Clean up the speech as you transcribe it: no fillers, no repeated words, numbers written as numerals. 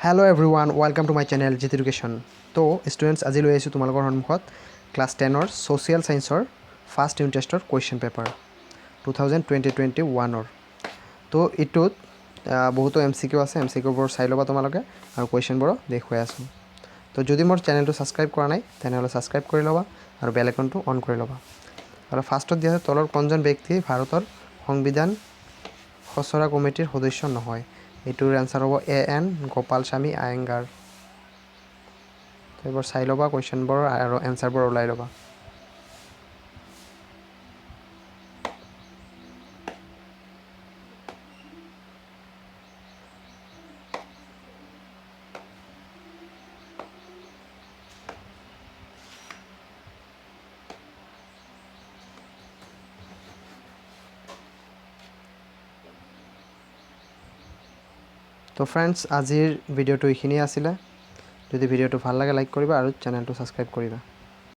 Hello everyone, welcome to my channel Jit Education. তো students, আজি লৈ আহিছোঁ তোমালোকৰ সন্মুখত ক্লাছ 10ৰ ছ'চিয়েল ছায়েন্সৰ ফাৰ্ষ্ট ইউনিট টেষ্টৰ কুৱেশ্যন পেপাৰ 2020-21ৰ। তো এইটোত বহুতো এমচিকিউ আছে। এমচিকিউবোৰ চাই ল'বা তোমালোকে আৰু কুৱেশ্যনবোৰো দেখুৱাই আছোঁ। তো যদি মোৰ চেনেলটো ছাবস্ক্ৰাইব কৰা নাই, তেনেহ'লে ছাবস্ক্ৰাইব কৰি ল'বা আৰু বেল আইকনটো অন কৰি ল'বা। আৰু ফাৰ্ষ্টত দিয়া আছে, তলৰ কোনজন ব্যক্তি ভাৰতৰ সংবিধান খচৰা কমিটিৰ সদস্য নহয়? এইটোৰ এনচাৰ হ'ব এ এন গোপালস্বামী আয়েংগাৰ। তো এইবোৰ চাই ল'বা কুৱেশ্যনবোৰ আৰু এনচাৰবোৰ ওলাই ল'বা। তো ফ্ৰেণ্ডছ, আজিৰ ভিডিঅ'টো এইখিনিয়ে আছিলে। যদি ভিডিঅ'টো ভাল লাগে, লাইক কৰিবা আৰু চেনেলটো ছাবস্ক্ৰাইব কৰিবা।